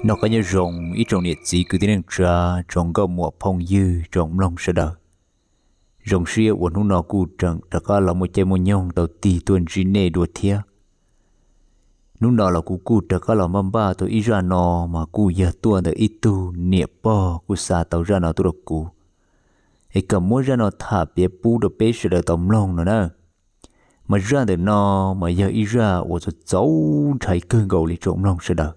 Noj qab nyob zoo ib tsoom niam txiv kwv tij neej tsa, tsoom nkauj muam phooj ywg tsoom mloog sawv daws. Zoo siab uas hnub no kuj tseem rov qab los muaj caij muaj nyoog tau tig tuaj ntsib nej dua thiab. Hnub no los kuv kuj rov qab los npaj npaj tau ib zaj no, mas kuj yog tuaj ntawm ib tug niam pog kuj xa tau zaj no tuaj rau kuv, es kom muab zaj no tham piav pub rau peb sawv daws tau mloog no na. Mas zaj ntawm no mas yog ib zaj uas txaus txaus ntshai kawg nkaus li tsoom mloog sawv daws.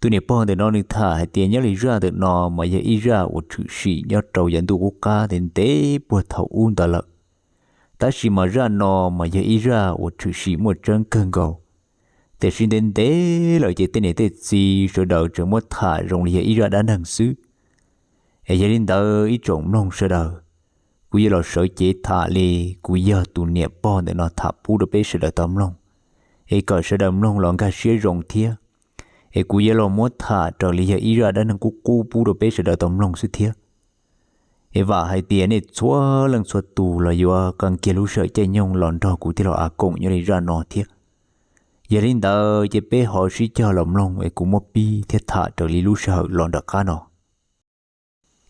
Tus niam pog ntawm no nws tham hais tias nyob li zaj ntawm no mas yog ib zaj uas tshwm sim nyob rau yav ntuj qub qab ntev ntev puag thaum ub ntawd lawm. Tab sis mas zaj no mas yog ib zaj uas tshwm sim muaj tseeb kawg nkaus, tiam sis ntev ntev lawm ces tej niam tej txiv sawv daws tseem muab tham zoo li yog ib zaj dab neeg xwb. Es yog li ntawd ib tsoom mloog sawv daws, kuv yuav los sawv cev tham li kuv yog tus niam pog ntawm no tham pub rau peb sawv daws tau mloog, es kom sawv daws mloog los nkag siab zoo thiab. Es kuv yuav los muab tham raws li yog ib zaj dab neeg qub qub pub rau peb sawv daws tau mloog xwb thiab. Es vam hais tias nej txhua leej txhua tus los yuav qee kiag lub sij hawm caij nyoog los nrog kuv thiab los av koom nyob li zaj no thiab. Yog li ntawd ces peb ho sib cog los mloog es kuv muab pib thiab tham raws li lub sij hawm los nram qab no.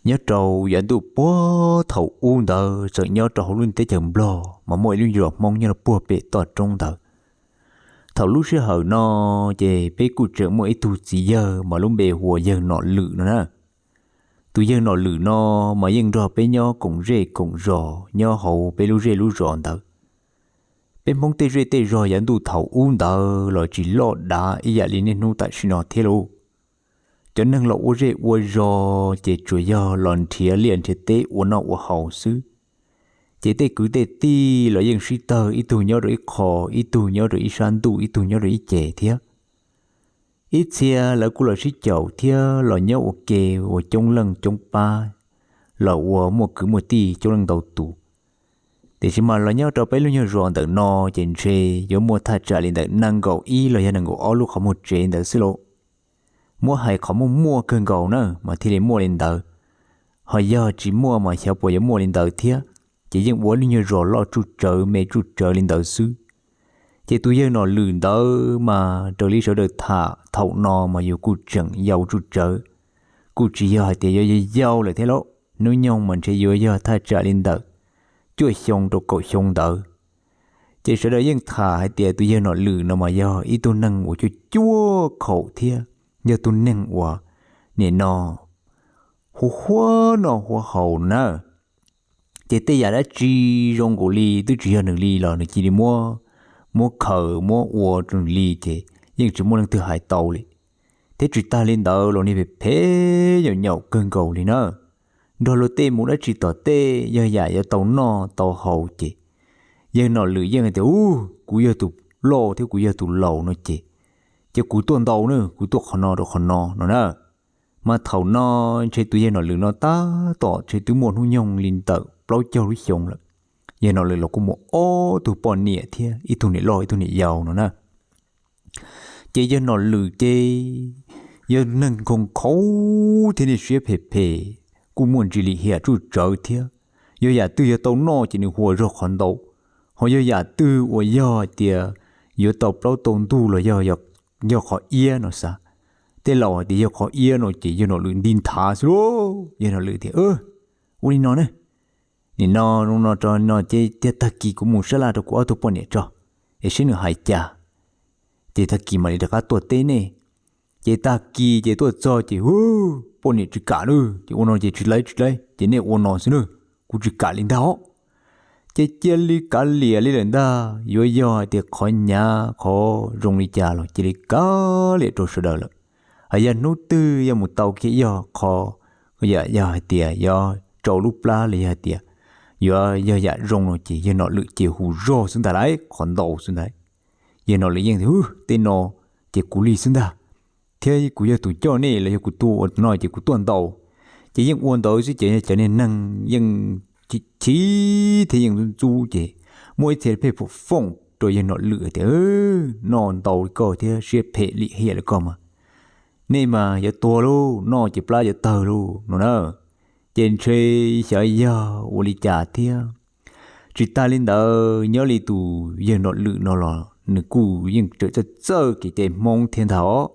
Nyob rau yav ntuj puag thaum ub ntawd txawm nyob rau hauv lub teb chaws Nplog mas muaj ib lub zos Hmoob nyob rau puag pem toj roob ntawd. Thaum lub sij hawm no ces peb kuj tseem muaj ib tug txiv yawg mas lub npe hu ua yawg Nom Lwm no na. Tus yawg Nom Lwm no mas yeej nrog peb nyob koom zej koom zos nyob hauv peb lub zej lub zos ntawd. Peb Hmoob tej zej tej zos yav ntuj thaum ub ntawd los tsis loj dav ib yam li niaj hnub tam sim no thiab lauj. Cov neeg los ua zej ua zos ces tsuas yog los nrhiav liaj nrhiav teb ua noj ua haus xwb. Ces tej kwv tej tij los yeej sib tawg, ib tug nyob rau ib qho, ib tug nyob rau ib sab ntuj, ib tug nyob rau ib ce thiab. Ib txhia lawv kuj los sib caum thiab los nyob ua ke, ua coob leej coob pab, los ua muaj kwv muaj tij coob leej ntau tus. Tiam sis mas los nyob rau peb lub nyuag zos ntawm no ces ntshe yuav muaj thaj tsam li ntawm nees nkaum ib los yog nees nkaum ob lub qhov muag tsev ntawd xwb lauj. Muab hais qhov muaj muaj kawg nkaus na mas thiaj li muaj li ntawd. Ho yog tsis muaj mas xyov puas yuav muaj li ntawd thiab. Ces yeej ua lub nyuag zos loj tsuj tsawv me tsuj tsawv li ntawd xwb. Ces tus yawg Nom Lwm ntawd mas raws li sawv daws tham thaum no mas yus kuj tseem yau tsuj tsawv, kuj tsis yog hais tias yuav yog yau lawm thiab lauj. Hnub nyoog mas ntshe yuav yog thaj tsam li ntawm cuaj xyoo rau kaum xyoo ntawd. Ces sawv daws yeej tham hais tias tus yawg Nom Lwm no mas yog ib tug neeg uas cuaj cuaj khaum thiab yog tus neeg uas nim no huv huav noj huav haus na. Ces tej yam dab tsi zoo nkaus li twb tsis yog nws li los nws cia li muab, muab khaws muab ua rau nws li ces yeej tsis muaj leej twg hais tau li. Thiab tsis tag li ntawd los niag phem phem nyaum nyaum kawg nkaus li na. Nrog luag tej mus dab tsi tom tej yog yam yuav tau noj tau haus ces yawg Nom Lwm yeej hais tias, Ub, kuv yog tus loj thiab kuv yog tus laus no ces, ces kuv tuaj ntau na, kuv tuaj qhov no rau qhov no no na. Mas thaum no ntshe tus yawg Nom Lwm no tab tom ntshe twb muaj hnub nyoog li ntawm plaub caug lub xyoo lawm. Yawg Nom Lwm los kuj muaj ob tug poj niam thiab ib tug niam loj ib tug niam yau no na. Ces yawg Nom Lwm ces yog neeg nkhaus nkhaus thiab niag siab phem phem, kuj muaj ntsis lim hiam tsuj tsawv thiab. Yog yam twg yog tau noj ces nws hu ua zog qhov ntau, ho yog yam twg uas yog hais tias yuav tau plaub tau ntug los yog, yog qhov iab no xav. Tej laus hais tias yog qhov iab no ces yawg Nom Lwm nti nthav xwb lauj. Yawg Nom Lwm tias, Ua li no ne, nim no no no tso no ces tiag tag kis kuv mus sab laj rau kuv ob tug poj niam tso, es seb nws hais cas, ces tag kis mam li rov qab tuaj teb nej. Ces tag kis ces tuaj txog ces, Hu, poj niam tsis kam lawm ces ua no ces tsis laib tsis laib ces nej ua no xwb na, kuv tsis kam li ntag os. Ces cia li kav liam li lawm ntag, yuav yog hais tias qhov nyav qhov zoo li cas los cia li kav liam rau sawv daws lawm. Hos yog hnub twg yog mus tau kiag yog qhov, yog hais tias yuav tsau lub plab los yog hais tias yuav yog yam zoo no ces yawg Nom Lwm ces hu zog xwb ntag lauj, qhov ntau xwb ntag. Yawg Nom Lwm yeej tias, Hu, tej no ces kuv li xwb ntag, thiab kuv yog tus coj nej los yog kuv tuaj ua no ces kuv tuaj ntau. Ces yeej ua ntawd xwb ces cov niag neeg yeej chim thiab yeej ntxub ntxub ces muaj ib txhia pheej foom foom rau yawg Nom Lwm tias, Noj ntau li koj thiab siab phem lim hiam li koj mas, nej mas yuav tuag lauj, noj ces plab yuav tawg lauj no na. Ces ntshe xyov yog ua li cas thiab. Tsis tas li ntawd, nyob li tus yawg Nom Lwm no los nws kuj yeej tseem txawj txawj kev cai Hmoob thiab ntag os.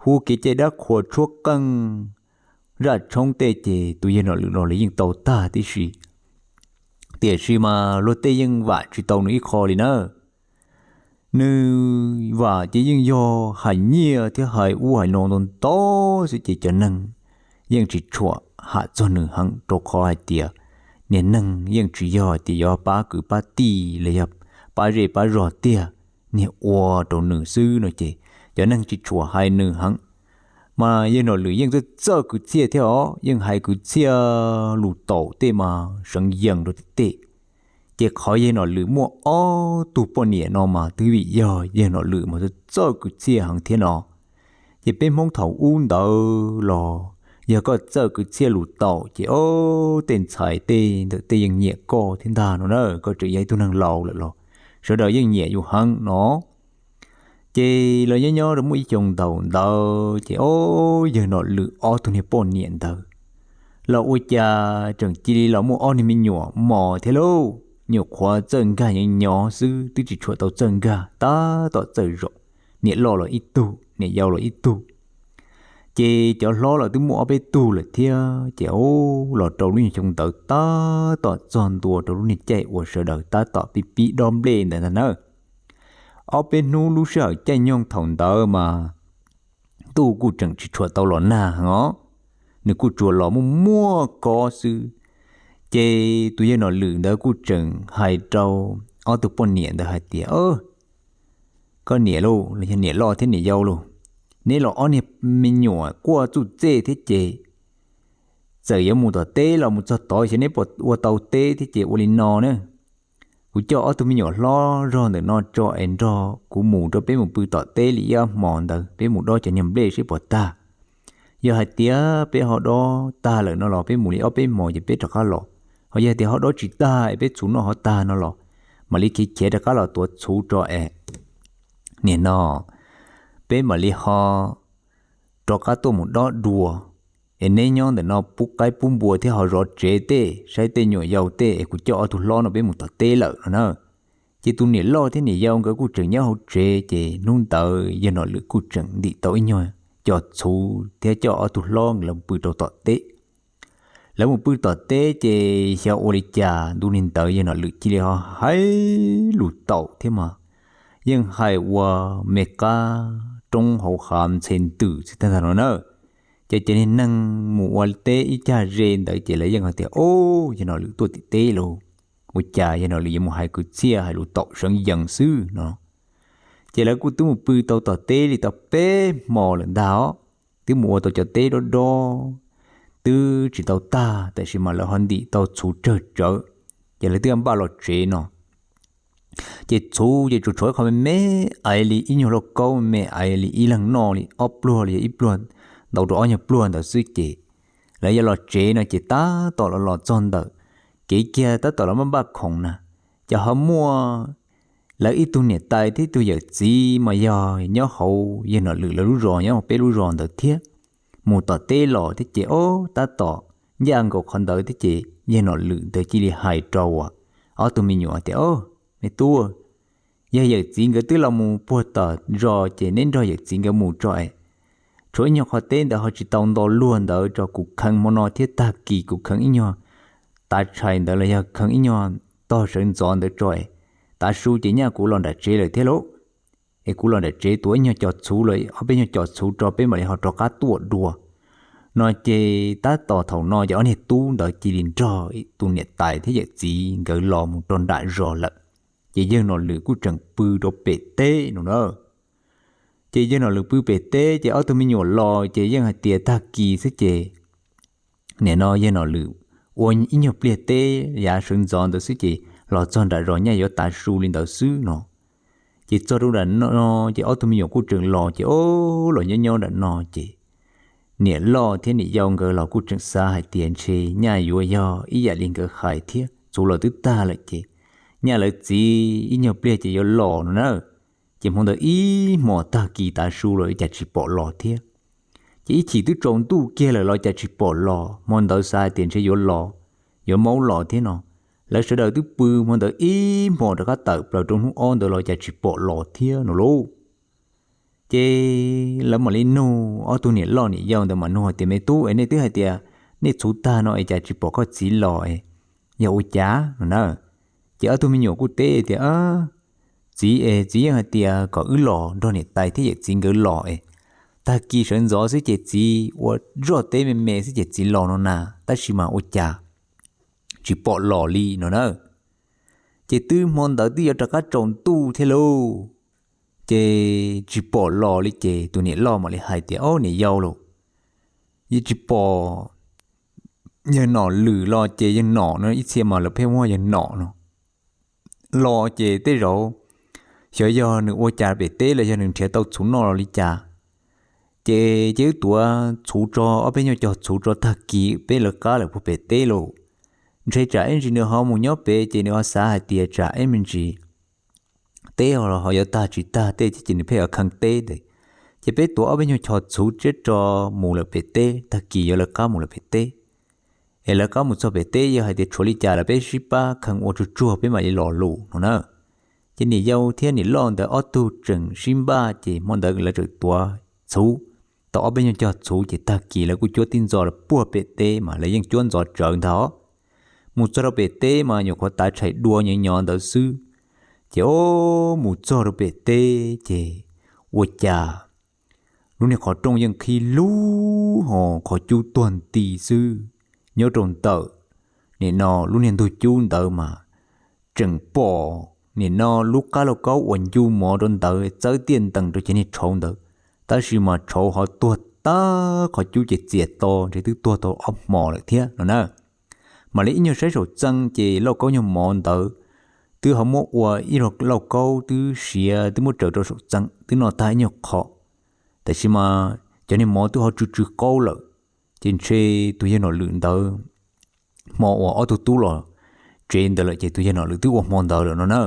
Hu kev cai dab qhuas tshuab qeej, zaj tshoob tej ces tus yawg Nom Lwm no los yeej tau tag tib si. Tiam sis mas luag tej yeej vam tsis tau nws ib qho li na. Nws vam ces yeej yog hais nyiaj thiab hais ub hais no ntau ntau xwb ces cov neeg yeej tsis tshua ham txog nws heev, rau qhov hais tias niag neeg yeej tsis yog tias yuav pab kwv pab tij los yog pab zej pab zog tiag, niag ua rau nws xwb no ces cov neeg tsis tshua hais nws heev. Mas yawg Nom Lwm yeej txawj txawj kwv txhiaj thiab os, yeej hais kwv txhiaj lus taum tej mas seev yees rau tej tej. Ces qhov yawg Nom Lwm muaj ob tug poj niam no mas twb vim yog yawg Nom Lwm mas txawj txawj kwv txhiaj heev thiab no. Ces peb Hmoob thaum ub ntawd los yog koj txawj kwv txhiaj lus taum ces ob tej ntxhais tej ntawm tej yeej nyiam koj thiab ntag no na, koj tseem yog ib tug neeg laus lawm los sawv daws yeej nyiam yus heev no. Ces los nyob nyob rau muaj ib xyoo ntaus ntawd ces ob yawg Nom Lwm ob tug niag poj niam ntawd los ua cas tseem cia li los muaj ob niag me nyuam mos thiab lauj. Nyuam qhuav txawj nkag nyob nyob xwb, twb tsis tshua tau txawj nkag, tab tom txawj zaum. Niam loj los ib tug, niam yau los ib tug. Ces cov hlob los twb muaj ob peb tug lawm thiab ces los rau lub nyuag xyoo ntawd tab tom txog ntua rau lub niag caij uas sawv daws tab tom pib pib dob nplej ntawd ntag na. Ob peb hnub lub sij hawm caij nyoog thaum ntawd mas ntuj kuj tseem tsis tshua tau los nag os, nws kuj tsuas los muaj muaj kob xwb. Ces tus yawg Nom Lwm ntawd kuj tseem hais rau ob tug poj niam ntawd hais tias, Koj niam lauj, los yog niam loj thiab niam yau lauj, neb los ob niag me nyuam quaj txuj txej thiab ces txawm yuav mus tom teb los mus txog tod xyov neb puas ua tau teb thiab ces ua li no na. Kuv coj ob tug me nyuam hlob zog ntawm no tso es nrog kuv mus rau peb mus pw tom teb li ib ob hmos ntawd, peb mus dob cov niag nplej seb puas tag. Yog hais tias peb ho dob tag lawm no los peb mus li ob peb hmos ces peb rov qab los. Ho yog tias ho dob tsis tag es peb txhuv noj ho tag no los mam li khiav khiav rov qab los tuav txhuv tso es nim no peb mam li ho rov qab tuaj mus dob dua. Es neb nyob ntawm no pub qaib pub npua thiab ho zov tsev tej, saib tej nyuam yaus tej es kuv coj ob tug hlob no peb mus tom teb lawm no na. Ces tus niam loj thiab niam yau nkawd kuj tseem nyob hauv tsev ces hnub ntawd yawg Nom Lwm kuj tseem ntim tau ib nyuag co txhuv thiab coj ob tug hlob nkawd los pw rau tom teb. Lawv mus pw tom teb ces xyov ua li cas ntu niag ntawd yawg Nom Lwm cia li ho hais lus taum thiab mas yeej hais ua me qab roob hauv hav ntxhe ntws xwb tag ntag no na. Ces cov niag neeg mus ua teb ib cag ze ntawd ces lawv yeej hais tias, Au, yawg Nom Lwm tuaj tim teb lauj. Ua cas yawg Nom Lwm yuav mus hais kwv txhiaj hais lus taum seev yees xwb no. Ces lawv kuj twb mus pw tau tom teb li tau peb hmo lawm ntag os. Twb mus ua tau cov teb dob dob twb tsis tau tag, tab sis mas lawv ho ntim tau txhuv tsawg tsawv, ces lawv twb npaj los tsev no. Ces txhuv ces tsuas tshuav ib qho me me aiv li ib nyuag lauj kaub me me aiv li ib leeg noj li ob pluag li yog ib pluag ntau rau ob nyuag pluag ntawd xwb ces lawv yuav los tsev no ces tab tom los los txog ntawm kev kiag tab tom los maj npaj khoom na, ces ho muaj lawv ib tug niam tais thiab ib tug yawm txiv mas yog nyob hauv yawg Nom Lwm lawv lub zos nyob hauv peb lub zos ntawd thiab, mus tom teb los thiab ces ob tab tom ncaj nkaus qhov ntawd thiab ces yawg Nom Lwm ntawd cia li hais rau ob tug me nyuam tias, Au, me tub, yog yawm txiv nkawd twb los mus puag tom zos ces neb nrog yawm txiv nkawd mus tso es. Tshuav ib nyuag qhov teb ntawd ho tsis tau nto luag ntawd tso, kuv kheev hmo no thiab tag kis kuv kheev ib nyuag tav tshais ntawd los yog kheev ib nyuag tog sawv ntxov ntawd tso es, tav su ces nyaj kuv los nram tsev lawm thiab lauj. Es kuv los nram tsev tuav ib nyuag co txhuv los ob peb nyuag co txhuv tso peb mam li ho rov qab tuaj dua. No ces tab tom thaum no ces ob niag tub ntawd cia li nrog tus niam tais thiab yawm txiv nkawd los mus rau nram zos lawm. Ces yawg Nom Lwm kuj tseem pw rau pem teb no na. Ces yawg Nom Lwm pw pem teb ces ob tug me nyuam los ces yeej hais tias tag kis xwb ces nim no yawg Nom Lwm ua ib nyuag pliag teb yav sawv ntxov ntawd xwb ces los txog nram zos nyaj yuav tav su li ntawd xwb no. Ces txog rau nram no ces ob tug me nyuam kuj tseem los ces ob los nyob nyob nram no ces niam loj thiab niam yau nkawd los kuj tseem xav hais tias ntshe nyaj yuav yog ib yam li nkawd hais thiab, txhuv los twb tag lawm ces nyaj lawv txiv ib nyuag pliag ces yuav los no na. Ces hmo ntawd ib hmos tag kis tav su los ua cas tsis pom los thiab. Ces ib chim twb tsaus ntuj kiag lawm los cas tsis pom los, hmo ntawd xav hais tias ntshe yuav los, yuav maub los thiab no. Lawv sawv daws twb pw hmo ntawd ib hmos rov qab tawm plaws rau hnub ob ntawd los cas tsis pom los thiab no lauj. Ces lawv mam li nug ob tug niam loj niam yau ntawd mas nug hais tias, Me tub, es nej twb hais tias nej txhuv tag no es cas tsis pom koj txiv los es yog ua cas no na? Ces ob tug me nyuam kuj teb tias, Txiv es txiv yeej hais tias kom wb los nrog niam tais thiab yawm txiv nkawd los es tag kis sawv ntxov xwb ces txiv ua zoj teb me me xwb ces txiv los no na, tab sis mas ua cas tsis pom los li no na. Ces twb hmo ntawd twb yuav rov qab tsaus ntuj thiab lauj, ces tsis pom los li ces tus niam loj mam li hais tias, Ob niam yau lauj, yeej tsis pom yawg nom lwm los ces yawg nom no ib txhia mas lawv pheej muab yawg nom no los ces tej zaum xyov yog nws ua cas pem teb los yog nws nrhiav tau txhuv noj los li cas. Ces ces wb tuav txhuv tso, ob peb nyuag cog txhuv tso tag kis peb lawv qab lawm puag pem teb lauj. Ntshe tsam ib ntsis nws ho mus nyob pem ces nws ho xav hais tias tsam ib me ntsis teb ho yuav tag tsis tag tej ces nws pheej yuav kheej teb ntawd. Ces peb tuav ob peb nyuag cog txhuv tseb tso mus lawm pem teb, tag kis yuav lawv qab mus lawm pem teb. Es lawv qab mus txog pem teb yog hais tias tshuav li cas los peb sib pab kheej ua tsuag tsuag peb mam li los lus no na. Ces niam yau thiab niam loj ntawd ob tug tseem sib npaj ces hmo ntawd lawv tseem tuav txhuv tau ob peb nyuag cog txhuv ces tag kis lawv kuj cuab tib ntxo los puag pem teb mas lawv yeej cuab ntxov tsawv ntag os. Mus txog rau pem teb mas nyuam qhuav tav tshais dua nyo nyo ntawd xwb. Ces o, mus txog rau pem teb ces ua cas lub niag qhov rooj yeej qhib lug ho qhov cub tuag nti xwb. Nyob rau ntawm nim no lub niag ntug cub ntawd mas tseem pom nim no lub qab lauj kaub uas ncu mov rau ntawd txawb tiaj ntees rau cov niag tshauv ntawd, tab sis mas tshauv ho tuag tag qhov cub ces txias to ntshe twb tuag tau ob hmos lawm thiab no na. Mam li ib nyuag saib saum txee ces lauj kaub nyuag mov ntawd twb ho muab ua ib lauj kaub twb siav twb muab tsaws rau saum txee twb noj tag ib nyuag qho, tab sis mas cov niag mov twb ho tsw tsw qaub lawm. Ces ntshe tus yawg nom lwm ntawd hmo uas ob tug tub los tsev ntawd lawm ces tus yawg nom lwm twb ua hmo ntawd lawm no na.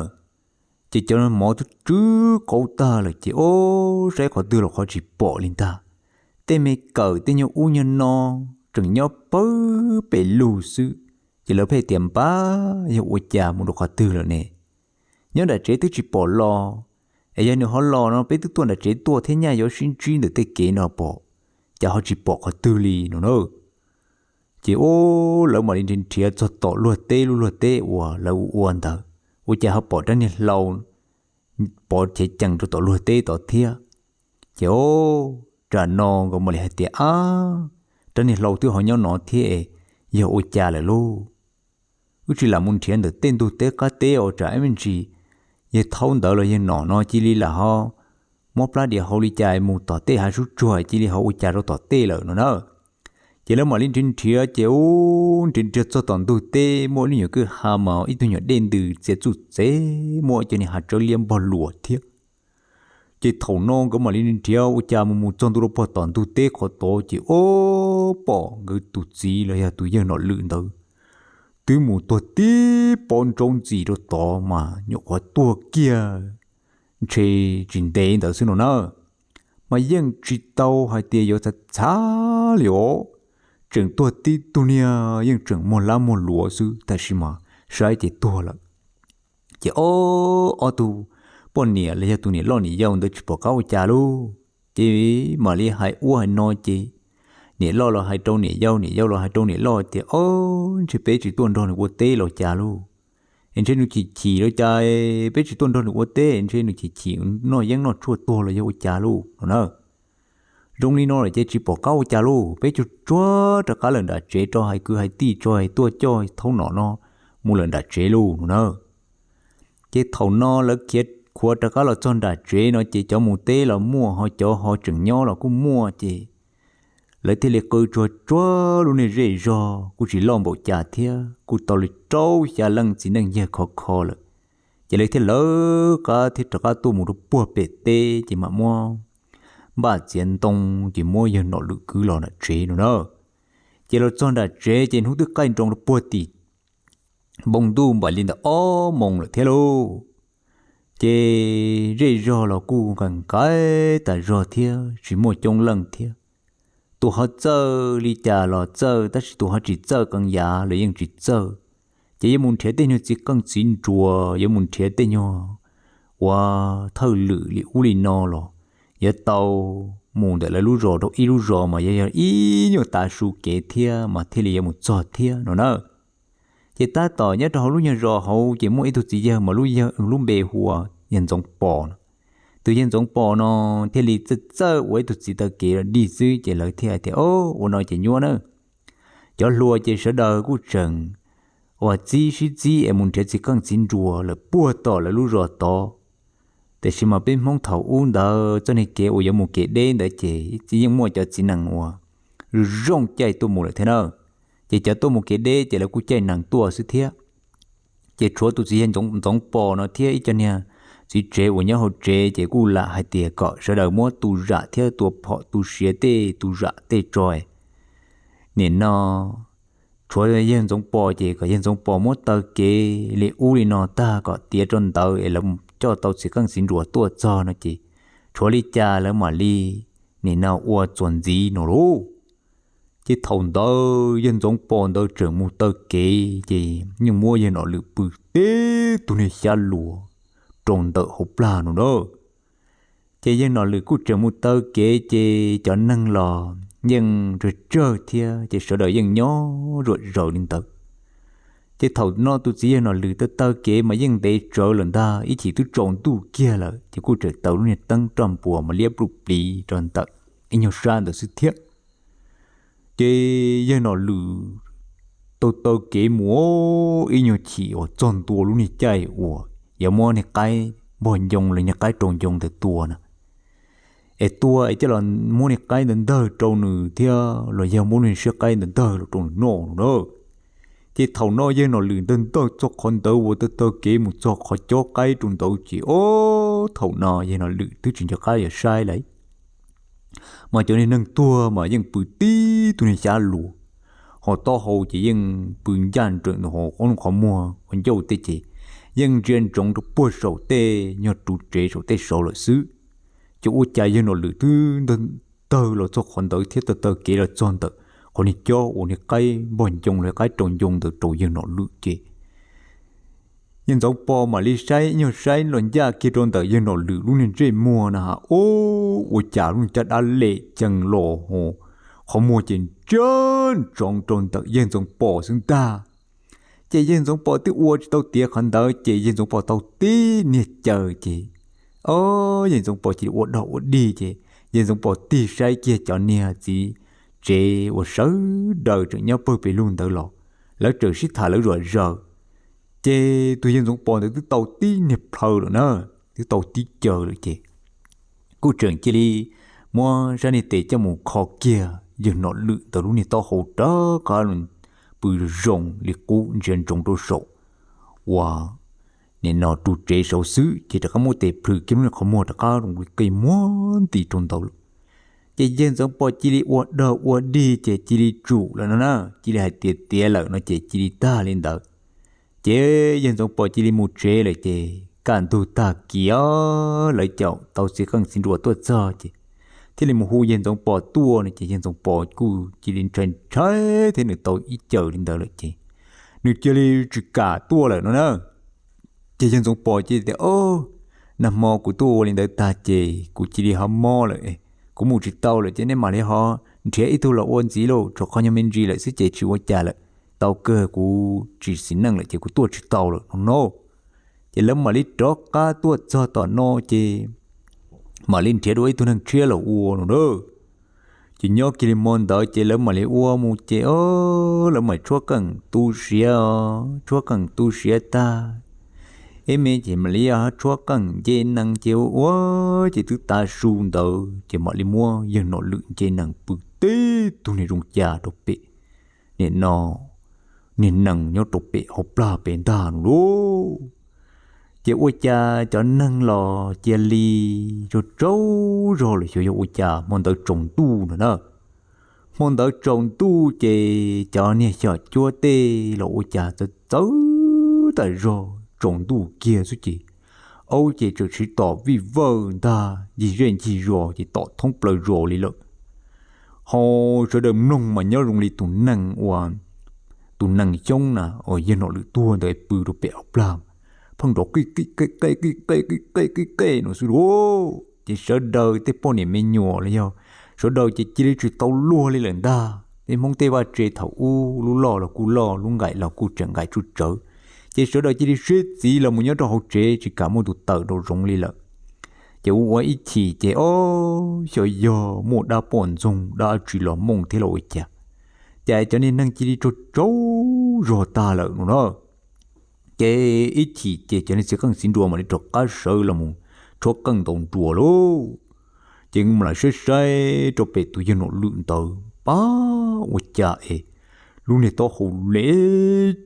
Ces cov mov twb tsw qaub tag lawm ces o, saib qhov twg los qhov tsis pom li ntag. Tej me kawm tej nyuag ub nyuag no tseem nyob pawg pes lug xwb. Ces lawv pheej tias npab yog ua cas mus rau qhov twg lawm ne? Nyob nram tsev twb tsis pom los, es yog nws ho los no peb twb tuaj nram tsev tuaj thiab nyaj yuav sib ntsib ntawm tej kev no pom, cas ho tsis pom qhov twg li no na. Ces o, lawv mam li nrhiav nrhiav txog tom luag teb lub luag teb uas lawv ua ua ntawd, ua cas ho pom rab niag hlau pov chev cees rau tom luag teb tod thiab. Ces o, tsam no nkawd mam li hais tias ab, rab niag hlau twb ho nyob no thiab es yog ua cas lawm lauj? Wb tsis lam mus nrhiav ntawm tej ntug teb qab teb os, tsam ib me ntsis yawg thaub ntawd los yawg nom no cia li lam ho mob plab diav hau li cas mus tom tej hav sub tsuag cia li ho ua cas rau tom tej lawm no na. Ces lawv mam li nrhiav nrhiav ces u, nrhiav nrhiav txog tom ntug teb muaj ib lub nyuam kwj ha mas ib tug nyuam dej ntws txias txuj txev muaj cov niag hav tsawb liab npog luas thiab. Ces thaum no nkawd mam li nrhiav ua cas mus mus txog ntua rau puag tom ntug teb qhov tod ces o, pom nkawd tus txiv los yog tus yawg nom lwm ntawd twb mus tuag tib pob ntsauv ntxis rau tod mas nyuam qhuav tuag kiag ntshe tsis ntev ntawd xwb no na. Mas yeej tsis tau hais tias yuav txhav txhav li os, tseem tuag tib tug niag yeej tseem muag lab muag luav xwb, tab sis mas saib ces tuag lawm. Ces o, ob tug poj niam los yog tus niam loj niam yau ntawd tsis pom qab ua cas lauj, ces mam li hais ua hais no ces niam loj los hais rau niam yau, niam yau los hais rau niam loj tias o, ntshe peb tsis tuaj nrog nws ua teb los cas lauj, es ntshe nws chim chim los cas, peb tsis tuaj nrog nws ua teb ntshe nws chim chim noj yeeb noj tshuaj tuag los yog ua cas lauj no na. Zoo li no lawm ces tsis pom qab ua cas lauj, peb tsuag tsuag rov qab lawm nram tsev rau hais kwv hais tij tso es tuaj coj thaub nom no mus lawm nram tsev lauj no na. Ces thaum no lawv khiav khuav rov qab los txog nram tsev no ces cov mus teb los muaj ho cov ho tseem nyob los kuj muaj ces lawv thiaj li qw tsuag tsuag lub niag zej zog kuj tsis loj npaum cas thiab kuj tau li rau xya leej txiv neej yawg khov kho lawm. Ces lawv thiaj lawv qab thiab rov qab tuaj mus rau puag pem teb ces mam muab npaj txiav ntoo ces muab yawg nom lwm kwv los nram tsev no na. Ces los txog nram tsev ces hnub twb qaij nroos rau puag tim npoo ntuj npaum li ntawm ob moos lawm thiab lauj. Ces zej zog los kuj nqaim nqaim tas zog thiab tsis muaj coob leej thiab. tus ho txawj li cas los txawj, tab sis tus ho tsis txawj qee yam los yeej tsis txawj. Ces yuav mus nrhiav tej nyuag txiv qeej txiv nruas, yuav mus nrhiav tej nyuag uas thawj lwm li ub li no los yuav tau mus ntawm lawv lub zos rau ib lub zos mas yog yog ib nyuag tav su kev thiab mas thiaj li yuav mus txog thiab no na. Ces tab tom nyob rau hauv lub nyuag zos hauv ces muaj ib tug txiv yawg mas lub yawg lub npe hu ua yawg Ntxoov Pos no. Tus yawg Ntxoov Pos no thiaj li txawj txawj ua ib tug txiv taw kev los dig xwb ces lawv thiaj hais tias, O, ua no ces nyuaj na. Cov hluas ces sawv daws kuj tseem uas txib sib txib es mus nrhiav txiv qeej txiv nruas lawm puag tom lawv lub zos tod. Tiam sis mas peb Hmoob thaum ub ntawd txoj niag kev uas yuav mus kev deb ntawd ces yeej muaj cov txiv nees uas zoo caij tuaj mus lawm thiab na. Ces cov tuaj mus kev deb ces lawv kuj caij nees tuaj xwb thiab. Ces tshuav tus txiv yawg Ntxoov Pos no thiab ib co niag txiv tsev uas nyob hauv tsev ces kuj lam hais tias kom sawv daws muab tu zam thiab tua phom tu siav tej tu zam tej tso. Nim no tshuav yawg Ntxoov Pos ces kom yawg Ntxoov Pos muab taw kev li ub li no tag kom tiav rau ntawd es lawv coj tau txiv qeej txiv nruas tuaj txog no ces tshuav li cas lawv mam li nim no ua txuas ntxiv no lauj. Ces thaum ntawd yawg Ntxoov Pos ntawd tseem mus taw kev ces yeej muab yawg Nom Lwm pw tib tug niag xyab luas rau ntawm hauv plag no na. Ces yawg Nom Lwm kuj tseem mus taw kev ces cov neeg los yeej tsawg tsawg thiab ces sawv daws yeej nyob zuam zaws li ntawd. Ces thaum no tus txiv yawg Nom Lwm taw taw kev mas yeej ntev tsawv lawm ntag, ib chim twb tsaus ntuj kiag lawm ces kuj tseem taws lub niag teeb roj npuas mas liab pluj pliv rau ntawm ib nyuag sab ntawd xwb thiab. Ces yawg Nom Lwm taw taw kev mus ib nyuag chim uas txog ntua lub niag caij uas yuav muab niag qaib npog ncoo los niag qaib rau ncoo ntawd tua na. Es tua es coj los muab niag qaib ntawd ntawg rau nws thiab los yog muab niag siab qaib ntawd ntawg los rau nws noj no na. Ces thaum no yawg Nom Lwm ntawg ntawg txog qhov ntawd uas taw taw kev mus txog qhov cob qaib rau ntawd ces o, thaum no yawg Nom Lwm twb tsis nco qab yuav saib lawm. Mas cov niag neeg tuag mas yeej pw tib tug niag xyab luas, ho taub hau ces yeej pw ncaj nraim ntawm hauv qhov muag qhov ncauj tej ces yeej ntsia ntsoov rau puag saum tej nyuag ru tsev saum tej saud lawm xwb. Ces ua cas yawg Nom Lwm twb ntawg ntawg los txog qhov ntawd thiab taw taw kev los txog ntawm qhov niag cob uas niag qaib npog ncoo los qaib rau ncoo ntawd rau yawg Nom Lwm ces yawg Ntxoov Pos mam li saib nyuag saib los ncaj kiag rau ntawm yawg Nom Lwm lub niag ntsej muag na ha, ub, ua cas lub niag caj dab lem cees los ho qhov muag ces ntsia ntsoov rau ntawm yawg Ntxoov Pos xwb ntag. Ces yawg Ntxoov Pos twb ua tsis tau tiav qhov ntawd ces yawg Ntxoov Pos tau tib niag caws ces, o, yawg Ntxoov Pos cia li ua dog ua dig ces yawg Ntxoov Pos tig saib kiag cov niag txiv tsev uas sawv daws tseem nyob pawg pes lug ntawd los lawv tseem sib tham lawv zom zaws. Ces tus yawg Ntxoov Pos ntawd twb tau tib niag plhaw lawm na, twb tau tib caws lawm ces kuj tseem cia li muab sab niag tes coj mus kho kiag yawg Nom Lwm ntawd lub niag taub hau rov qab pw zoo li qub ntsia ntsoov rau saum uas nim no ru tsev saud xwb ces rov qab muab tes plhws kiag lub niag qhov muag rov qab zoo li qi muag nti rau ntawd lawm. Ces yawg Ntxoov Pos cia li ua dog ua dig ces cia li tsum lawm no na, cia li hais tias tiav lawm no ces cia li tag li ntawd. Ces yawg Ntxoov Pos cia li mus tsev lawm ces kaj ntug tag kis lawv caum tau txiv qeej txiv nruas tuaj txog ces thiaj li mus hu yawg Ntxoov Pos tuaj no ces yawg Ntxoov Pos kuj cia li ntshai ntshai thiab nws tau ib caws li ntawd lawm ces nws cia li tsis kam tuaj lawm no na. Ces yawg Ntxoov Pos cia li tias, O, nag hmo kuv tuaj ua li ntawd tag ces kuv cia li ho mob lawm, kuv mus tsis tau lawm ces nej mam li ho nrhiav ib tug los ua ntxiv lauj, tshuav qhov nyuag me ntsis lawm xwb ces tsis ua cas lawm, tau kawg kuv tsis xis neej lawm ces kuv tuaj tsis tau lawm no no. Ces lawv mam li rov qab tuaj txog tom no ces mam li nrhiav dua ib tug neeg tshiab los ua no na. Ces nyob kiag li hmo ntawd ces lawv mam li ua mus ces o, lawv mam tshuab qeej tu siav, tshuab qeej tu siav tag, ib me ces mam li tshuab qeej nce nees ces ua ua ces twb tav su ntawd ces mam li muab yawg Nom Lwm nce nees pw tib tug niag zoo cas rau pem, nim no niag nees nyob rau pem hauv plag pem ntag no lauj. Ces ua cas cov neeg los cia li tsaug tsaug zog lawm xyov yog ua cas hmo ntawd tsaus ntuj no na. Hmo ntawd tsaus ntuj ces cov niag xyom cuab tej los ua cas txawv txawv tas zog tsaus ntuj kiag xwb ces aub ces tseem siv tom vij vawj ntag ncig zej ncig zos ces tom thoob plaws zos li lawm. Ho sawv daws mloog mas nyob zoo li tus neeg ua, tus nees xyoob na uas yawg Nom Lwm tuag ntawd pw rau pem hauv plag, pheej nrov qij qij qej qej qij qej qij qej qij qej no xwb lauj. Ces sawv daws tej poj niam me nyuam los yog sawv daws ces cia li tsis tau luag li lawm ntag. Tej Hmoob tej vaj tse thaum ub lub loj los kuj loj, lub nqaim los kuj tseem nqaim tsuj tsawv, ces sawv daws cia li sib txiv los mus nyob rau hauv tsev tsis kam muaj tus tawm rau zoov li lawm. Ces ua ua ib chim ces ob xyov yog muaj dab poj ntxoog dab tsi los mooj thiab los ua cas, cas cov niag neeg cia li tsaug tsaug zog tag lawm no na. Ces ib chim ces cov niag txiv qeej txiv nruas mam li rov qab sawv los mus tshuab qeej ntaus nruas lauj. Ces mam li saib saib rau pem tus yawg Nom Lwm ntawd, pab ua cas es lub niag taub hau le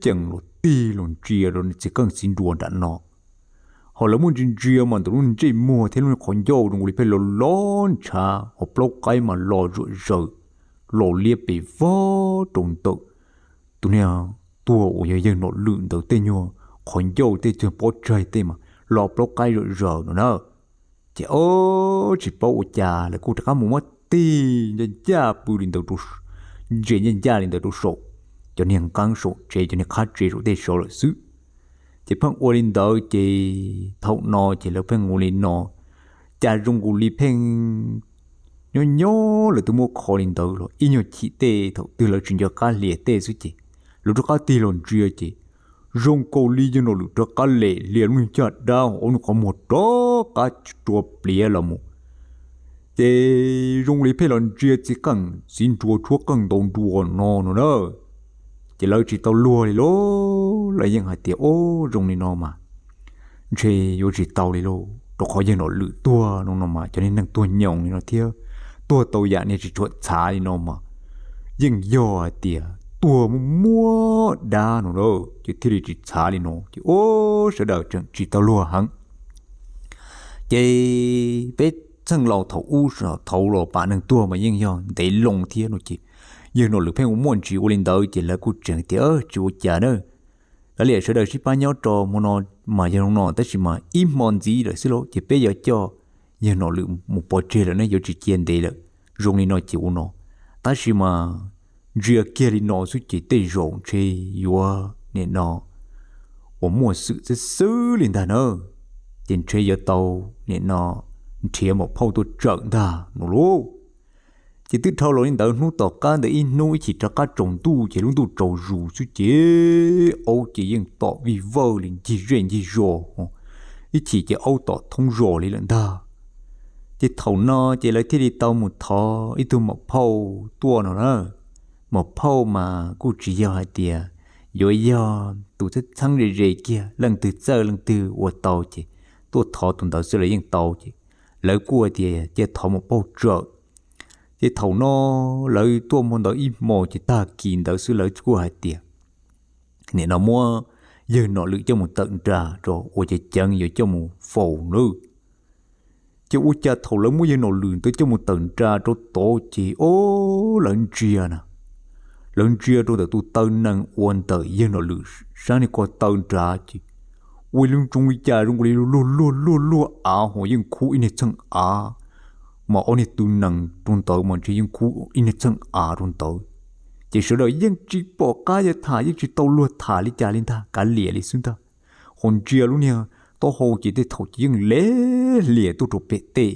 cees los tig los ntsia rau niag txiv qeej txiv nruas nram no. Ho lawv muaj ntsia ntsia mas ntawm lub ntsej muag thiab lub qhov ncauj zoo li pheej los los ntshav, ho plaub qaib mas los zuam zaws, los liab pes vog rau ntawm tus niag tuag uas yog yawg Nom Lwm ntawd tej nyuag qhov ncauj tej tug pob tsaig tej mas los plaub qaib zuam zaws no na. Ces ob tsis paub ua cas lawv kuj rov qab mus muab tig ncaj ncaj pw li ntawd, ntsia ncaj ncaj li ntawd rau saum cov niag nqeeb saum tsev, cov niag qhab tsev saum tej saud lawm xwb. Ces pheej ua li ntawd ces thaum no ces lawv pheej ua li no, cas zoo nkaus li pheej nyob nyob lawv twb muab kho li ntawd los ib nyuag chim tej thaum twg lawv tsis nco qab hlias tej xwb ces lawv rov qab tig los ntsia ces zoo nkaus li yawg Nom Lwm rov qab lem hlias lub niag caj dab ob niag qhov muag rov qab rua pliav los mus. Ces zoo li pheej los ntsia txiv qeej txiv nruas tshuab qeej ntaus nruas no no na. Ces lawv tsis tau luag li lauj, lawv yeej hais tias, Ob, zoo li no mas ntshe yuav tsis tau li lauj, rau qhov yawg Nom Lwm tuag no no mas cov niag neeg tuag nyoos li no thiab tuag tau yam niag tsis tshua txhav li no mas yeej yog hais tias tuag muaj muaj dab no lauj, ces thiaj li tsis txhav li no. Ces ob, sawv daws tseem tsis tau luag heev. Ces peb txheej laus thaum ub thaud los pam neeg tuag mas yeej yog ntev loo thiab no ces yawg Nom Lwm pheej ua muaj ntsis ua li ntawd ces lawv kuj tseem tias tsis ua cas na, kav liam sawv daws sib pab nyob rau hmo no mas yog no tab sis mas ib hmo ntxiv lawm xwb lauj ces peb yuav coj yawg Nom Lwm mus pov tseg lawm ne, yuav tsis cia ntev lawm. Zoo li no ces ua no, tab sis mas ntsia kiag li no xwb ces tej zaum ntshe yuav nim no uas muaj xwm xwb xwb li ntag na, ces ntshe yuav tau nim no nrhiav maum phauj tuaj tsawm ntag no lauj. Ces twb dhau los li ntawd hnub tom qab ntawd ib hnub ib chim rov qab tsaus ntuj ces lub ntuj tsaus zus xwb ces aub ces yeej tom vij vawj li ncig zej ncig zos, ib chim ces aub tom thoob zos li lawm ntag. Ces thaum no ces lawv thiaj li tau mus thov ib tug maum phauj tuaj no na. Maum phauj mas kuj tsis yog hais tias yuav yog tus txheeb txheeb ze ze kiag, leej twg txawj leej twg ua tau ces tuaj thov tus ntawd xwb lawv yeej tau ces lawv kuj hais tias cia thov maum phauj tsawm. Ces thaum no lawv tuaj hmo ntawd ib hmo ces tag kis ntawd xwb lawv kuj hais tias nim no muab yawg Nom Lwm coj mus tawm nra rau ua ceev ceev yuav coj mus faus nawb. Ces ua cas thaum lawv muab yawg Nom Lwm ntawd coj mus tawm nra rau tod ces o, lawv ntsia na, lawv ntsia rau ntawm tus taw nees ua ntawm yawg Nom Lwm sab niag ko taw nrad ces ua li zoo li cas zoo li luag luag luag luag av ho yeej khub ib niag txheej av, mas ob niag taw nees rau ntawd mas ntshe yeej khub ib niag txheej av rau ntawd. Ces sawv daws yeej tsis pom qab yuav tham, yeej tsis tau luag tham li cas li ntag, kav liam li xwb ntag. Ho ntsia lub niag taub hau ces tej thaum ces yeej le hlias tuaj rau pem tej.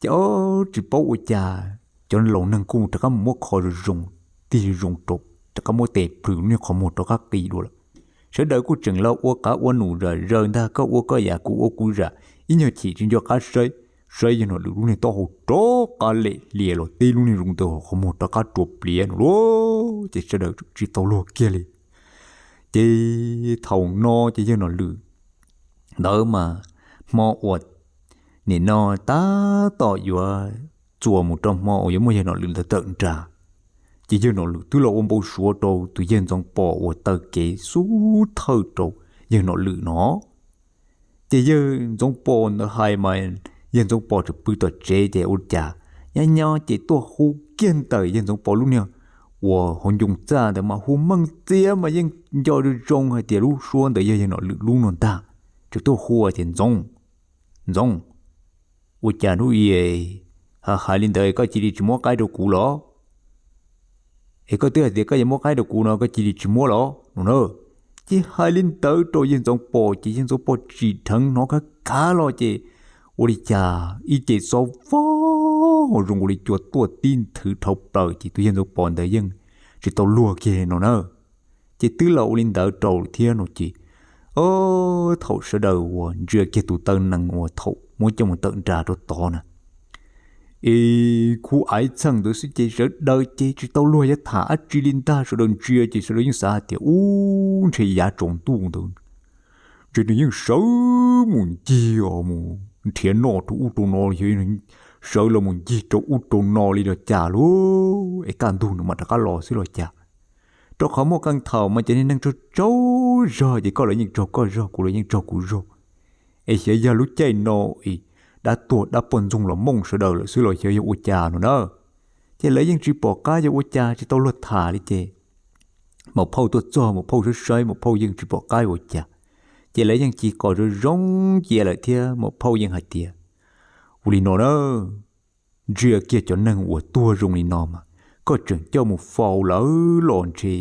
Ces o, tsis paub ua cas cov laus neeg kuj rov qab mus muab kho zoo zoo, tig zoo zoo rau, rov qab muab tes plhws lub niag qhov muag rov qab qi dua lawm. Sawv daws kuj tseem los ua qav ua num zom zaws ntag, koj ua koj yam kuv ua kuv zam, ib nyuag chim tsis nco qab saib, saib yawg Nom Lwm lub niag taub hau rov qab lem hlias los tib lub niag zoo ntawd qhov muag rov qab rua pliav no lauj. Ces sawv daws tsis tau luag kiag li. Ces thaum no ces yawg Nom Lwm ntawd mas hmo uas nim no tab tom yuav txuas mus rau hmo uas yuav muaj yawg Nom Lwm ntawd tawm nra, ces yawg Nom Lwm twb los ua npau suav rau tus yawg Ntxoov Pos uas taw kev xub thawj rau yawg Nom Lwm no. Ces yawg Ntxoov Pos ntawd hais mas yawg Ntxoov Pos tseem pw tom tsev ces ua cas nyob nyob ces tuaj hu kiag ntawm yawg Ntxoov Pos lub niag uas hauv ncoo txaj ntawd mas hu meej txiab mas yeej nco zoo zoo hais tias lub suab ntawd yog yawg Nom Lwm lub no ntag. Tseem tuaj hu tias, Ntxoov, Ntxoov, ua cas hnub i Hais li ntawd koj cia li tsis muab qaib rau kuv los? Es koj twb hais tias koj yuav muab qaib rau kuv no, koj cia li tsis muab los no na. Ces hais li ntawd rau yawg Ntxoov Pom ces yawg Ntxoov Pom tsim dheev hnov khav khav los ces ua li cas ib ce xob vog zoo nkaus li cua tuaj tib nthwv dhau plaws ces tus yawg Ntxoov Pom ntawd yeej tsis tau luag kiag no na. Ces twb los ua li ntawd rau thiab no ces, o, thaum sawv daws uas ntsia kiag tus taw nees uas thaum muab coj mus tawm nra rau tod na, es khu aiv txheej ntawd xwb ces sawv daws ces tsis tau luag yuav tham dab tsi li ntag. Sawv daws ntsia ces sawv daws yeej xav hais tias ub ntshe yav tsaus ntuj ntawd ces nws yeej sawv mus ncig os, mus nrhiav noj rau ub rau no, sawv los mus ncig rau ub rau no li los cas lauj, es kaj ntug nws mam rov qab los xwb los cas. Rau qhov muaj qee thaum mas cov niag neeg tsaug tsaug zog ces koj los yeej tsaug koj zog, kuv los yeej tsaug kuv zog, es xyov yog lub caij no es dab tuag dab poj ntxoog los mooj sawv daws lawm xwb los xyov yog ua cas no na. Ces lawv yeej tsis pom qab yuav ua cas, tsis tau luag tham li ces maum phauj tuaj txog, maum phauj saib saib, maum phauj yeej tsis pom qab yuav ua cas. Ces lawv yeej ci qos zoo zoo cia lawm thiab maum phauj yeej hais tias, ua li no na, ntsia kiag cov neeg uas tuag zoo li no mas koj tseem coj mus faus lawm los ntshe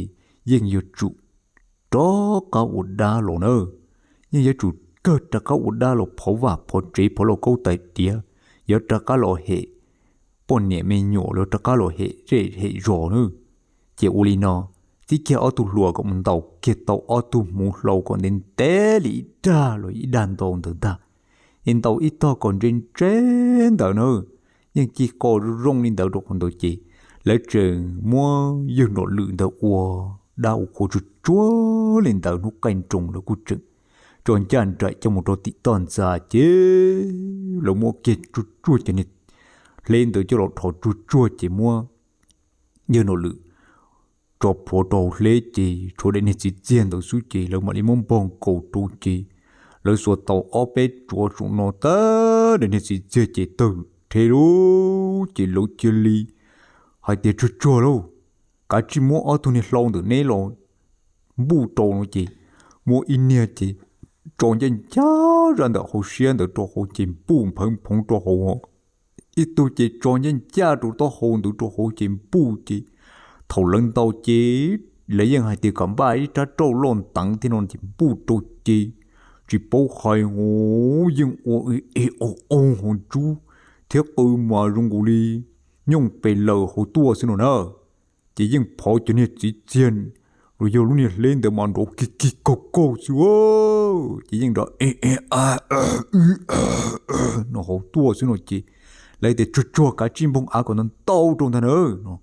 yeej yuav tsum rov qab ua dab los na. Yeej yuav tsum kawg rov qab ua dab los phov vaj phov tsev, phov lauj kaub tais diav, yuav rov qab los hem poj niam me nyuam, yuav rov qab los hem zej hem zos na. Ces ua li no, txib kiag ob tug hluas kom mus ntaus kiag tau ob tug hmuv hlau kom ntev ntev li ib dag los ib dag ntau ntawd ntag. Es ntaus ib tog kom ntse ntse ntawd na, yeej ci qos zoo zoo li ntawd rau qhov ntawd ces lawv tseem muab yawg Nom Lwm ntawd ua dab ua qhua tsuag tsuag li ntawd, hnub qaij nroos lawv kuj tseem tso ncaj nraim coj mus rau tim toj ntxa ces lawv muab kiag tsuag tsuag cov niag hleb ntawd coj los dhos tsuag tsuag ces muab yawg Nom Lwm tso plhuav rau hauv hleb ces tshuav daim niag txiv txiag ntawd xwb ces lawv mam li muab npog nkaus rau ces lawv xuas tau ob peb tsuav saum no tag daim niag txiv txiag ces tawg rhe lauj. Ces lawv cia li hais tias, tsuag tsuag lauj, kav tsij muab ob tug niag hlau ntawm neb los npuj rau no ces muab ib niag ces tso ncaj ncaj zaj ntawm hauv siab ntawd rau hauv ces npuj nphawv phoov rau hauv. Ib tug ces tso ncaj ncaj rau taub hau ntawd rau hauv ces npuj ces thaum lawv ntaus ces lawv yeej hais tias kom npaj ib rab rauj loj nteev thiab no ces npuj rau ces tsis paub hais os, yeej ua e o o hauv ntsub thiab qw mas zoo nkaus li nyooj pes lawm hauv tuaj xwb no na. Ces yeej phov cov niag txiv txiag los yog lub niag hleb ntawd mas nrov kig kig kaug kaug xwb. Ces yeej nrov e e a no hauv tuaj xwb no ces lawv tias, tsuag tsuag, kav tsij npoog av kom ntau ntau rau ntag na no.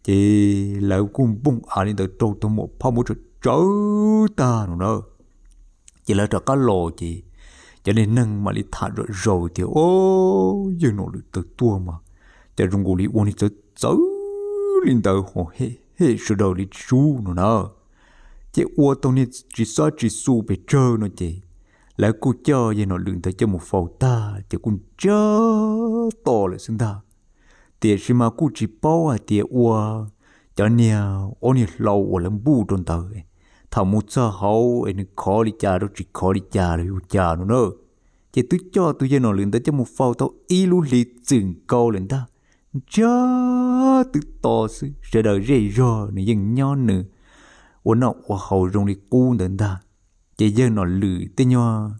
Ces lawv kuj npoog av li ntawd rau tau muam phauj muab tsawv tsawv tag no na. Ces lawv rov qab los ces cov niag neeg mam li tham zom zaws tias, o, yawg Nom Lwm tawm tuaj mas cas zoo nkaus li ua niag txawv txawv li ntawd ho hem sawv daws li tsis sub no na. Ces ua tau niag tsis xab tsis xu pes tsawg no ces lawv kuj coj yawg Nom Lwm ntawd coj mus faus tag ces kuj ntsiag to lawm xwb ntag. Tiam sis mas kuj tsis paub hais tias ua cov niag ob niag hlau uas lawv npuj rau ntawd, thaum mus txog hauv es nws khov li cas rau tsis khov li cas los yog cas no na. Ces twb coj tus yawg Nom Lwm ntawd coj mus faus tau ib lub hlis txwm nkaus lawm ntag, ntsiag twb to xwb, sawv daws zej zog nws yeej nyob nws ua noj ua haus zoo li qub ntawd ntag. Ces yawg Nom Lwm tej nyuag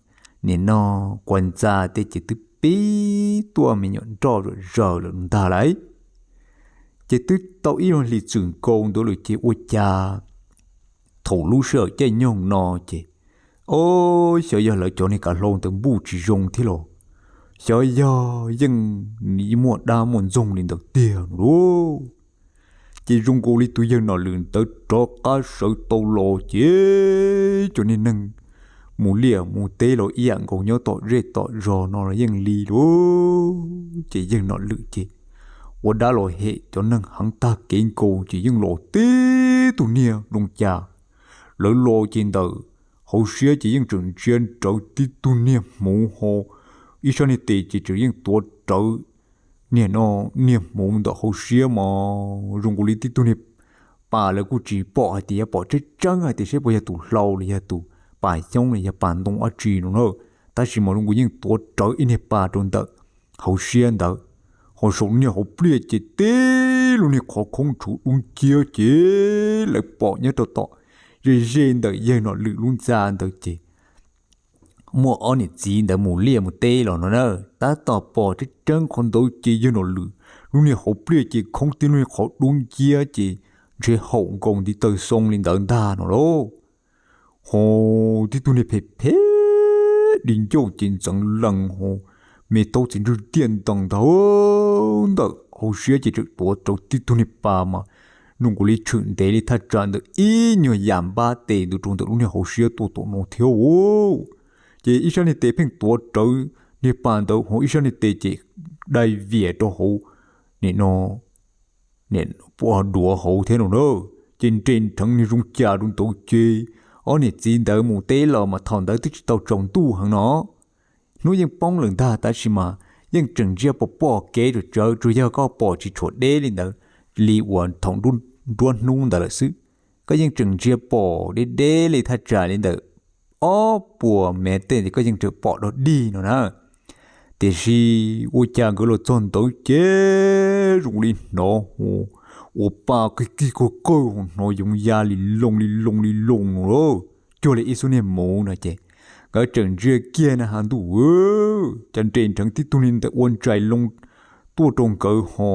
nim no quas ntxa tej ces twb pib tuaj me nyuam nroj zom zaws lawm ntag lauj. Ces twb tau ib lub hlis txwm nkaus ntawd lawm ces ua cas thaum lub sij hawm caij nyoog no ces, o, xyov yog lawv cov niag kav hlau ntawd npuj tsis zoo thiab los xyov yog yeej muaj dab muaj ntxoog li ntawd tiag no lauj. Ces zoo nkaus li tus yawg Nom Lwm ntawd rov qab sawv tau los ces cov niag neeg mus liaj mus teb los ib yam nkaus, nyob tom zej tom zos no los yeej li lauj. Ces yawg Nom Lwm ces ua dab los hem cov neeg heev tag kev nkaus ces yeej los tib tug niag zoo cas, lawv los ces ntawm hauv siab ces yeej tseem ntsia rawv tib tug niag hmuv ho ib sab niag tes ces tseem yeej tuav rawv niag no, niag hmuv ntawm hauv siab mas zoo nkaus li tib tug niag pas, lawv kuj tsis pom hais tias yuav pom tseeb tseeb hais tias seb puas yog tus hlau los yog tus pas xyoob los yog pas ntoo dab tsi no na, tab sis mas zoo nkaus yeej tuav rawv ib niag pas rau ntawm hauv siab ntawd. Ho saum niag hauv pliaj ces tib lub niag qhov khoob tshuv dub nciab ces lawv pom nyob rau tom ze ze ntawm yawg Nom Lwm lub ntxa ntawd ces muaj ob niam txiv ntawd mus liaj mus teb los no na, tab tom pom tseeb tseeb qhov ntawd ces yawg Nom Lwm lub niag hauv pliaj ces khoob tib lub niag qhov dub nciab ces ntshe haum nkaus ntiv taw xoo li ntawd ntag no lauj. Ho tib tug niag phem phem di ncauj ces ntxeev lees ho me taub txiv ntswg tiaj ntees ntag ntawm hauv siab ces tseem tuav rau tib tug niag pas mas zoo nkaus li tshwm ntev li thaj tsam ntawm ib nyuag yam npab tes ntawd rau ntawm lub niag hauv siab tuaj tom no thiab. Ces ib sab niag tes pheej tuav rawv niag pas ntawd ho ib sab niag tes ces dai vias rau hauv nim no nim duav hauv thiab no na. Ces nres nrheev niag zoo cas rau ntawd ces ob niam txiv ntawd mus teb los mas thaum ntawd twb tsis tau tsaus ntuj heev no, hnub yeej poob lawm ntag tab sis mas yeej tseem ntsia pom pom kev ram tsawv tsuas yog koj pom tsis tshua deb li ntawd li uas thaum nruab hnub ntawd lawm xwb. Koj yeej tseem ntsia pom deb deb li thaj tsam li ntawm ob puas mev tej koj yeej tseem pom dog dig no na. Tiam sis ua cas nkawd los txog ntawd ces zoo li hnov hu ua pa kig kig kawg kawg ho hnov yoov ya li loo li loo li loo no lawm, cuag li ib xub niag muv no ces nkawd tseem ntsia kiag na has ntuj, cas nres nrheev tib tug niag ntawm ua ntsais loo tuaj rau nkawd ho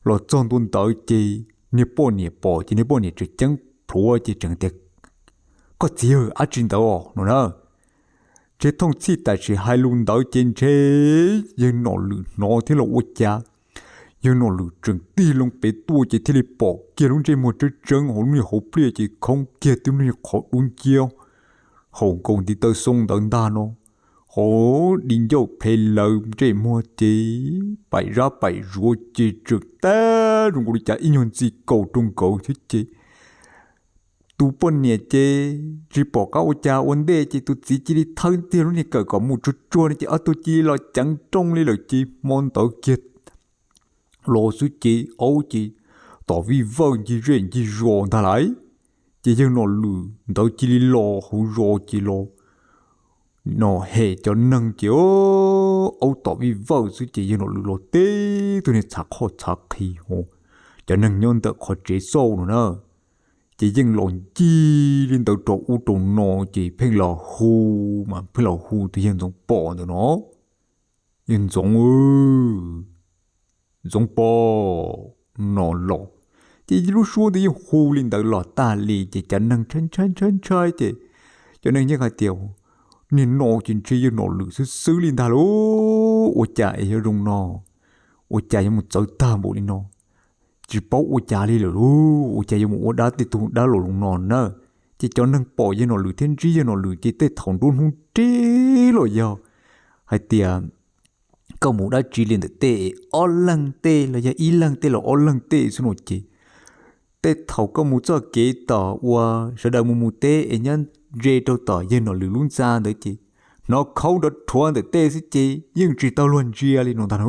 los txog ntua ntawd ces niag poj niam pom ces niag poj niam tseem ceeb plhuav ces tseem tias, koj txiv yawg ab tsi ntawd os no na. Ntshe thooj txhij tam sim hais lus ntawd ces ntshe yawg Nom Lwm hnov thiab los ua cas yawg Nom Lwm tseem tig loo pem tuaj ces thiaj li pom kiag lub ntsej muag tseeb tseeb hauv lub niag hauv pliaj ces khoob kiag tib lub niag qhov dub nciab haum nkaus ntiv taw xoo ntawd ntag no. Ho di ncauj ple lawv ntsej muag ces paim zab paim zuav ces tseem tab zoo nkaus li cas ib nyuag ntxi kaus rau nkawd thiab ces tus poj niam ces tsis pom qab ua cas ua ntej ces tus txiv cia li thawb tiag lub niag kawm kom mus tsuag tsuag no ces ob tug cia li los ceev nrooj li lawm ces hmo ntawd kiag los xwb ces aub ces tom vij vawj ncig zej ncig zos ntag lauj. Ces yawg Nom Lwm ntawd cia li los hauv zos ces los no hem cov neeg ces aub tom vij vawj xwb ces yawg Nom Lwm los teb tug niag txhav qhoj txhav qhi ho cov neeg nyob ntawm qhov tsev xauj no na. Ces yeej los ncig li ntawd rau ub rau no ces pheej los hu mas pheej los hu tus yawg Ntxoov Pom ntawd no, yawg Ntxoov, Ntxoov Pom no los. Ces lub suab ntawd yeej hu li ntawd los tag li ces cov neeg ntshai ntshai ntshai ntshai ces cov neeg yeej hais tias, niag no ces ntshe yawg Nom Lwm xwb xwb li ntag lauj, ua cas es yog zoo no, ua cas yuav mus txawv tag npaum li no, tsis paub ua cas li lawm lauj, ua cas yuav mus ua dab tej tug dab los zoo no na. Ces cov neeg pom yawg Nom Lwm thiab ntsib yawg Nom Lwm ces tej thaum nruab hnub reg los yog hais tias koj mus dab tsi li ntawm tej ob leeg tej los yog ib leeg tej los ob leeg tej xwb no ces tej thaum koj mus txoj kev tom uas sawv daws mus mus teb es nyob ze rau tom yawg Nom Lwm lub ntxa ntawd ces hnov khaub nrov rhuav ntawm tej xwb ces yeej tsis tau luag ntsia li no ntag na.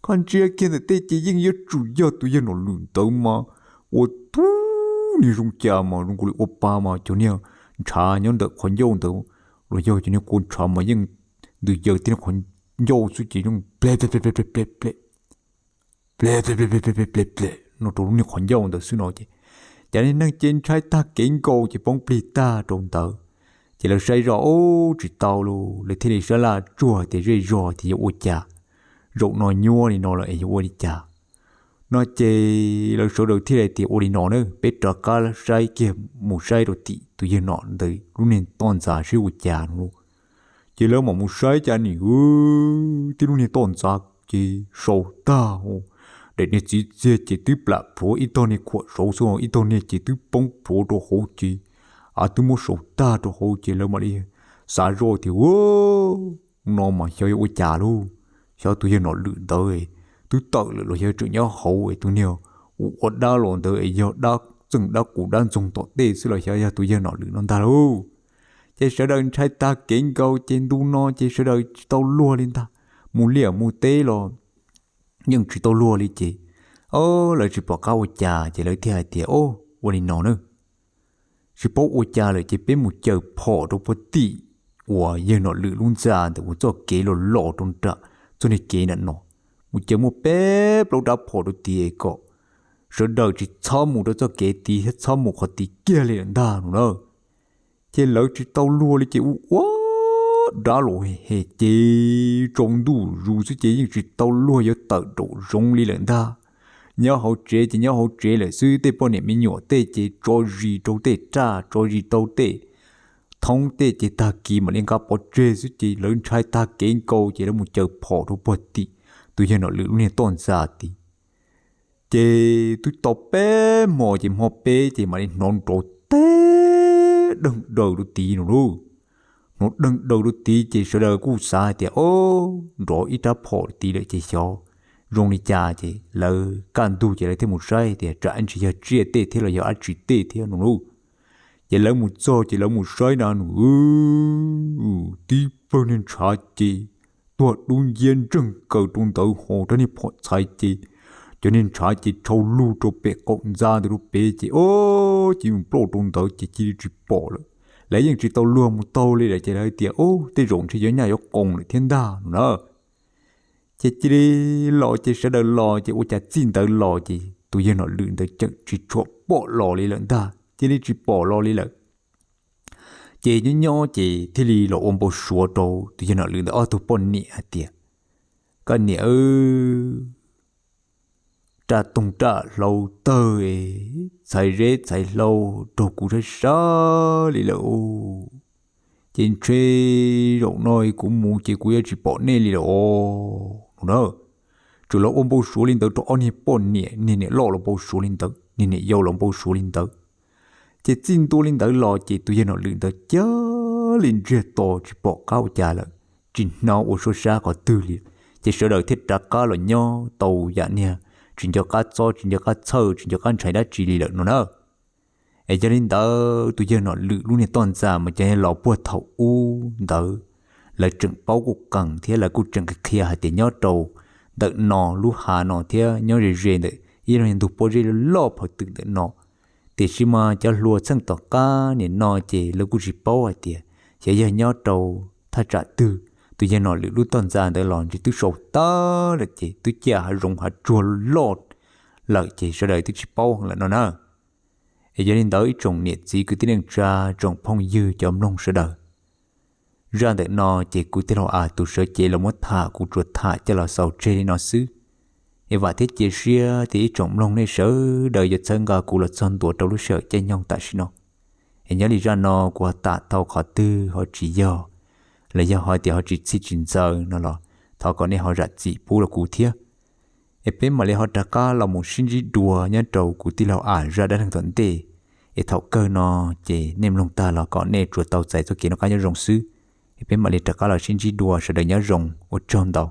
Koj ntsia kiag ntawm tej ces yeej yuav tsum yog tus yawg Nom Lwm ntawd mas ua tub niag zoo cas mas zoo nkaus li ua pa mas cov niag ntshav nyob ntawm qhov ncauj ntawd los yog cov niag kua ntshav mas yeej ntws yaws tib niag qhov ncauj xwb ces yeej ple ple ple ple ple ple ple ple ple ple ple ple no rau lub niag qhov ncauj ntawd xwb no ces cov niag neeg ces ntshai tag kev nkaus ces poob plig tag rau ntawd. Ces lawv saib zoj ub tsis tau lauj, lawv thiaj li sab laj tsuag tias zej zog tias yuav ua cas, zaum no nyuaj li no lawm es yuav ua li cas no ces lawv sawv daws thiaj li tias ua li no na, peb rov qab saib kiag, mus saib rau tim tus yawg Nom ntawd lub niag toj ntxas seb ua cas no lauj. Ces lawv mam mus saib cas nim tib lub niag toj ntxas ces sau tag, daim niag txiv txiag ces twb plam plhuav ib tog niag khuam saud xwb, ib tog niag ces twb poob plhuav rau hauv ces av twb muab sau tag rau hauv ces lawv mam li xav zoj tias ua no mas xyov yuav ua cas lauj, xyov tus yawg Nom Lwm ntawd twb tawm lawm los xyov tseem nyob hauv es tus niag ua ua dab los ntawd es yog dab txeej dab qus dab ntxoog tom tej xwb los xyov yog tus yawg Nom Lwm no ntag lauj. Ces sawv daws ntshai tag kev nkaus ces ntu no ces sawv daws tsis tau luag li ntag, mus liaj mus teb los yeej tsis tau luag li ces o lawv tsis pom qab ua cas ces lawv thiaj hais tias o ua li no na, tsis paub ua cas lawm ces peb mus caws phom rau puag tim uas yawg Nom Lwm lub ntxa ntawm uas txoj kev los los rau nram txoj niag kev nram no, mus caws muaj peb plaub rab phom rau tid kom sawv daws tsis txhob mus rau txoj kev tid thiab txhob mus qhov tid kiag li lawm ntag no na. Ces lawv tsis tau luag li ces ua ua dab los hem ces tsaus ntuj zus xwb ces yeej tsis tau luag yuav tawm nraum zoov li lawm ntag. Nyob hauv tsev ces nyob hauv tsev lawm xwb, tej poj niam me nyuam tej ces tso zis rau tej raj, tso zis rau tej thoob tej ces tag kis mam li nqa pov tseg xwb ces lawv ntshai tag kev nkaus ces lawv mus caws phom rau puag tim tus yawg Nom Lwm lub niag toj ntxa tid. Ces twb tau peb hmo ces hmo peb ces mam li hnov nrov teb deeg daws rau tid no lauj. Hnov deeg daws rau tid ces sawv daws kuj xav hais tias o, nrov ib rab phom rau tid lawm ces xyov zoo li cas ces lawv kaj ntug ces lawv thiaj mus saib tias tsam ntsis yog tsiaj tej thiab los yog dab tsi tej thiab no lauj. Ces lawv mus txog ces lawv mus saib na nws tib pawg niag ntshav ces tuag dub nciab ntseeg kaws rau ntawd ho rab niag phom txhais ces cov niag ntshav ces tshau lug rau pem qaum ntxa ntawd rau pem ces o, ces mus ploj rau ntawd ces cia li tsis pom lawm. Lawv yeej tsis tau luag mus taug li lawm ces lawv tias o, tej zaum ntshe yuav nyaj yuav qoos lawm thiab ntag no na. Ces cia li los ces sawv daws los ces ua cas txij ntawd los ces tus yawg Nom Lwm ntawd tseem tsis tshua pom los li lawm ntag, cia li tsis pom los li lawm. Ces nyob nyob ces thiaj li los ua npau suav rau tus yawg Nom Lwm ntawd ob tug poj niam hais tias, koj niam raj toog raj hlau tawg, txhais zeb txhais hlau raug kuv sab sab li lawm. Ces ntshe zaum no kuv mus ces kuv yuav tsis pom nej li lawm os no na. Tsuas los ua npau suav li ntawd rau ob niag poj niam, niag niam loj los npau suav li ntawd, niag niam yau los npau suav li ntawd. Ces txij ntua li ntawd los ces tus yawg Nom Lwm ntawd cia li ntsiag to tsis pom qab ua cas lawm, tsis hnov ua suab sab qhov twg li. Ces sawv daws thiaj rov qab los nyob tau yam niag tsis nco qab txob tsis nco qab txhawj tsis nco qab ntshai dab tsi li lawm no na. Es yog li ntawd tus yawg Nom Lwm lub niag toj ntxa mas cov los puag thaum ub ntawd lawv tseem paub kuj qees thiab lawv kuj tseem qhia hais tias nyob rau ntawm no lub hav no thiab nyob ze ze ntawm ib lub niag ntug pob zeb loj phaw twm ntawm no. Tiam sis mas cov hluas txheej tom qab nim no ces lawv kuj tsis paub hais tias xyov yog nyob rau thaj tsam twg, tus yawg Nom Lwm lub toj ntxa ntawd los ntshe twb sau tag lawm ces twb ciaj hav zoov hav tsuag loj lawm ces sawv daws twb tsis paub heev lawm no na. Es yog li ntawd ib tsoom niam txiv kwv tij neej tsa, tsoom phooj ywg cov mloog sawv daws, zaj ntawm no ces kuv tij laug A tus sawv cev los muab tham kuv tsuas tham coj los xaus tseg li no xwb. Es vam thiab cia siab tias ib tsoom mloog nej sawv daws yuav txhawb nqa kuv los txog ntua rau lub sij hawm caij nyoog tam sim no. Es nyob li zaj no kuv ho tham tau qhov twg ho tsis yog, los yog ho tias ho tsis txhij tsis ntxaws no los thov kom nej ho zam txim pub rau kuv thiab. Es peb mam li ho rov qab los mus sib ntsib dua nyob rau kuv tij laug A zaj dab neeg tom ntej. Es thaum kawg no ces nej mloog tag los kom nej tsuas tau txais txoj kev noj qab nyob zoo xwb. Es peb mam li rov qab los sib ntsib dua, sawv daws nyob zoo, ua tsaug ntau.